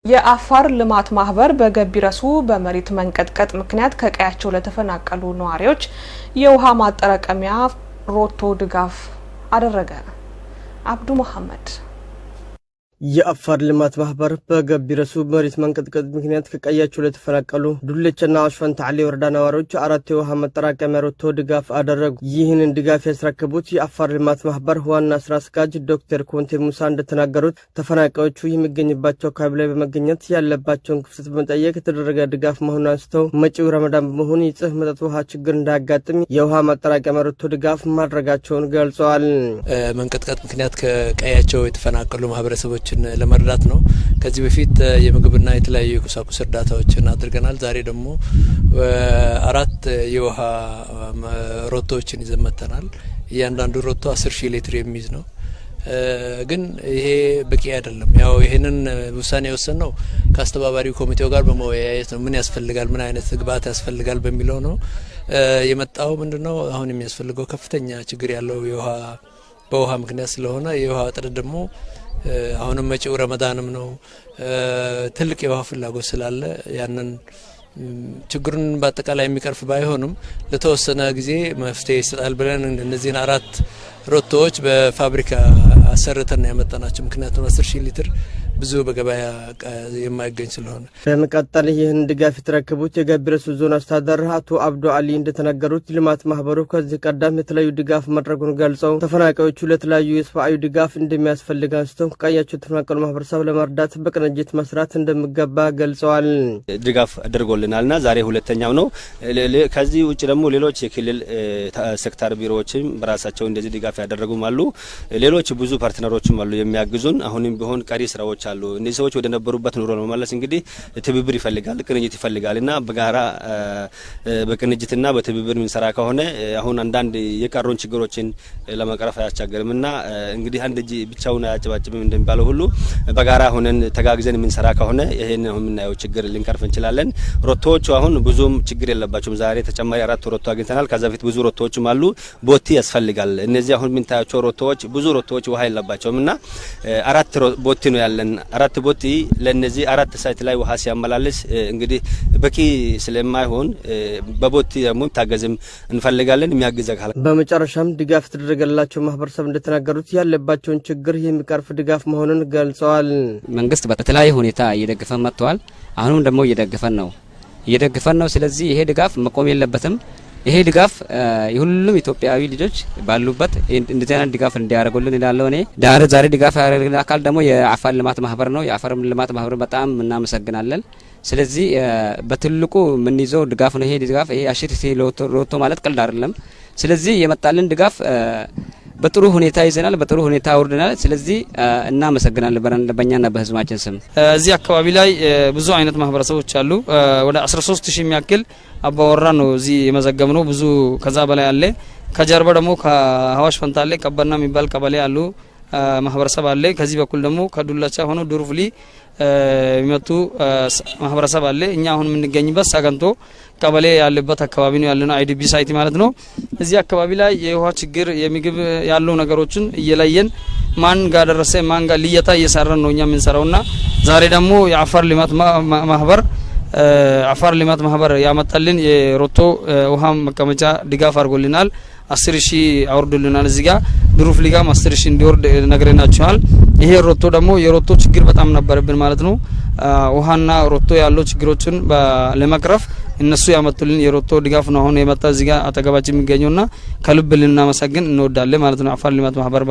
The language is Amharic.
የአፋር ልማት ማህበር በገቢረሱ በመሬት መንቀጥቀጥ ምክንያት ከቀያቸው ለተፈናቀሉ ነዋሪዎች የውሃ ማጠራቀሚያ ሮቶ ድጋፍ አደረገ። አብዱ መሐመድ። የአፋር ልማት ማህበር በገቢረሱ መሬት መንቀጥቀጥ ምክንያት ከቀያቸው ለተፈናቀሉ ዱለቻና አዋሽ ፈንታሌ ወረዳ ነዋሪዎች አራት የውሃ ማጠራቀሚያ ሮቶ ድጋፍ አደረጉ። ይህንን ድጋፍ ያስረከቡት የአፋር ልማት ማህበር ዋና ስራ አስኪያጅ ዶክተር ኮንቴ ሙሳ እንደተናገሩት፣ ተፈናቃዮቹ የሚገኝባቸው አካባቢ ላይ በመገኘት ያለባቸውን ክፍተት በመጠየቅ የተደረገ ድጋፍ መሆኑን አንስተው፣ መጪው ረመዳን በመሆኑ የንጹህ መጠጥ ውሃ ችግር እንዳያጋጥም የውሃ ማጠራቀሚያ ሮቶ ድጋፍ ማድረጋቸውን ገልጸዋል። መንቀጥቀጥ ምክንያት ከቀያቸው የተፈናቀሉ ማህበረሰቦች ለመርዳት ነው። ከዚህ በፊት የምግብና የተለያዩ የቁሳቁስ እርዳታዎችን አድርገናል። ዛሬ ደግሞ አራት የውሃ ሮቶዎችን ይዘን መጥተናል። እያንዳንዱ ሮቶ 10,000 ሊትር የሚይዝ ነው። ግን ይሄ በቂ አይደለም። ያው ይህንን ውሳኔ የወሰንነው ከአስተባባሪ ኮሚቴው ጋር በመወያየት ነው። ምን ያስፈልጋል፣ ምን አይነት ግብአት ያስፈልጋል በሚለው ነው የመጣው። ምንድነው አሁን የሚያስፈልገው? ከፍተኛ ችግር ያለው የውሃ በውሃ ምክንያት ስለሆነ፣ የውሃ እጥረት ደግሞ አሁንም መጪው ረመዳንም ነው። ትልቅ የውሃ ፍላጎት ስላለ ያንን ችግሩን በአጠቃላይ የሚቀርፍ ባይሆንም ለተወሰነ ጊዜ መፍትሄ ይሰጣል ብለን እነዚህን አራት ሮቶዎች በፋብሪካ አሰርተን ያመጣናቸው። ምክንያቱም 10,000 ሊትር ብዙ በገበያ የማይገኝ ስለሆነ። በመቀጠል ይህን ድጋፍ የተረከቡት የገቢረሱ ዞን አስተዳደር አቶ አብዶ አሊ እንደተናገሩት፣ ልማት ማህበሩ ከዚህ ቀደም የተለያዩ ድጋፍ ማድረጉን ገልጸው፣ ተፈናቃዮቹ ለተለያዩ የሰብአዊ ድጋፍ እንደሚያስፈልግ አንስተው ከቀያቸው የተፈናቀሉ ማህበረሰብ ለመርዳት በቅንጅት መስራት እንደሚገባ ገልጸዋል። ድጋፍ አድርጎልናልና ዛሬ ሁለተኛው ነው። ከዚህ ውጭ ደግሞ ሌሎች የክልል ሴክተር ቢሮዎችም በራሳቸው እንደዚህ ድጋፍ ያደረጉም አሉ። ሌሎች ብዙ partner ኦችም አሉ የሚያግዙን። አሁንም ቢሆን ቀሪ ስራዎች አሉ። እነዚህ ሰዎች ወደ ነበሩበት ኑሮ ለመመለስ እንግዲህ ትብብር ይፈልጋል፣ ቅንጅት ይፈልጋል እና በጋራ በቅንጅትና በትብብር የምንሰራ ከሆነ አሁን አንዳንድ የቀሩን ችግሮችን ለመቅረፍ አያስቸግርም። እና እንግዲህ አንድ እጅ ብቻውን አያጨባጭብም እንደሚባለው ሁሉ፣ በጋራ ሆነን ተጋግዘን የምንሰራ ከሆነ ይሄን አሁን የምናየው ችግር ልንቀርፍ እንችላለን። ሮቶዎቹ አሁን ብዙም ችግር የለባቸውም። ዛሬ ተጨማሪ አራት ሮቶ አግኝተናል። ከዛ በፊት ብዙ ሮቶዎችም አሉ። ቦቲ ያስፈልጋል። እነዚህ አሁን የምንታያቸው ሮቶዎች፣ ብዙ ሮቶዎች ውሃ የለባቸውም እና አራት ቦቲ ነው ያለን። አራት ቦቲ ለነዚህ አራት site ላይ ውሃ ሲያመላልስ እንግዲህ በቂ ስለማይሆን በቦቲ ደግሞ ታገዝም እንፈልጋለን፣ የሚያግዝ አካል። በመጨረሻም ድጋፍ የተደረገላቸው ማህበረሰብ እንደተናገሩት፣ ያለባቸውን ችግር የሚቀርፍ ድጋፍ መሆኑን ገልጸዋል። መንግስት በተለያየ ሁኔታ እየደገፈን መጥተዋል። አሁንም ደግሞ እየደገፈን ነው። ስለዚህ ይሄ ድጋፍ መቆም የለበትም። ይሄ ድጋፍ የሁሉም ኢትዮጵያዊ ልጆች ባሉበት እንደዚህ አይነት ድጋፍ እንዲያደርጉልን እላለሁ። እኔ ዛሬ ድጋፍ ያደረግልን አካል ደግሞ የአፋር ልማት ማህበር ነው። የአፋር ልማት ማህበር በጣም እናመሰግናለን። ስለዚህ በትልቁ የምንይዘው ድጋፍ ነው። ይሄ ድጋፍ፣ ይሄ 10,000 ሮቶ ማለት ቀልድ አይደለም። ስለዚህ የመጣልን ድጋፍ በጥሩ ሁኔታ ይዘናል፣ በጥሩ ሁኔታ አውርደናል። ስለዚህ እናመሰግናለን በእኛና በህዝባችን ስም። እዚህ አካባቢ ላይ ብዙ አይነት ማህበረሰቦች አሉ። ወደ 13 ሺህ የሚያክል አባወራ ነው እዚህ የመዘገብነው። ብዙ ከዛ በላይ አለ። ከጀርባ ደግሞ ከአዋሽ ፈንታሌ ቀበና የሚባል ቀበሌ አሉ ማህበረሰብ አለ። ከዚህ በኩል ደግሞ ከዱላቻ ሆኖ ዱርፍሊ የሚመጡ ማህበረሰብ አለ። እኛ አሁን የምንገኝበት ሳገንቶ ቀበሌ ያለበት አካባቢ ነው ያለነው፣ IDP site ማለት ነው። እዚህ አካባቢ ላይ የውሃ ችግር፣ የምግብ ያለው ነገሮችን እየለየን፣ ማን ጋር ደረሰ ማን ጋር ልየታ እየሰራን ነው እኛ የምንሰራውና ዛሬ ደግሞ የአፋር ልማት ማህበር አፋር ልማት ማህበር ያመጣልን የሮቶ ውሃ መቀመጫ ድጋፍ አድርጎልናል። 10,000 አውርዶልናል። እዚህ ጋር ድሩፍሊ ጋም 10,000 እንዲወርድ ነግረናቸዋል። ይሄ ሮቶ ደግሞ የሮቶ ችግር በጣም ነበረብን ማለት ነው። ውሃና ሮቶ ያለው ችግሮችን ለመቅረፍ እነሱ ያመጡልን የሮቶ ድጋፍ ነው አሁን የመጣ እዚህ ጋር አጠገባችን የሚገኘውና ከልብ ልናመሰግን እንወዳለን ማለት ነው። አፋር ልማት ማህበር።